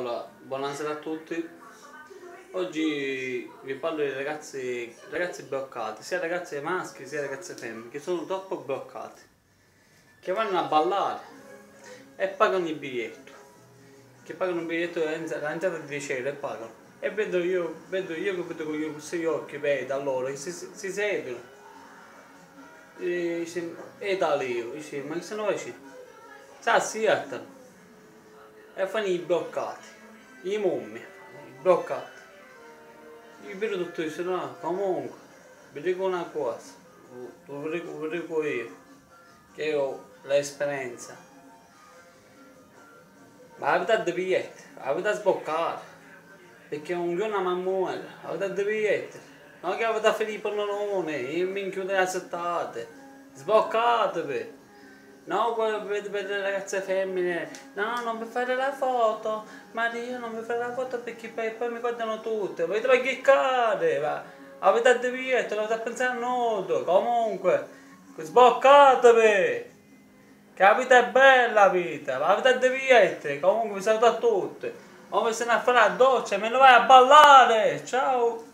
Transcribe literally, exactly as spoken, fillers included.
Allora, buonasera a tutti. Oggi vi parlo di ragazzi, ragazzi bloccati, sia ragazzi maschi sia ragazzi femmini, che sono troppo bloccati, che vanno a ballare e pagano il biglietto, che pagano un biglietto, l'entrata di dieci euro e pagano. E vedo io, vedo io che vedo con gli occhi, vedo a loro che si, si, si sedono. E dice, e da lì, dice, ma che stanno facendo? Sa, si jettano e fanno i bloccati, i mummi, i bloccati. Io vedo tutto questo, no, comunque, vi dico una cosa, vi dico, vi dico io, che io ho l'esperienza. Ma avete a dipigghiettiri, avete a sboccari, picchì un ghjornu a mammuera, avete a dipigghiettiri, no che avete a finiri i pannuluni, i minchiuni assitati, sboccativi! No, voi vedete, vedete le ragazze femmine, no, non mi fare la foto, Maria, non mi fare la foto perché poi, poi mi guardano tutte, volete pagghicchiari, ma avete a dipigghiettiri, non avete a pensare a nulla, comunque, sboccatevi! Che la vita è bella, la vita, ma avete a dipigghiettiri, comunque vi saluto a tutti. Ora mi sto a fare la doccia e me ne vado a ballare. Ciao!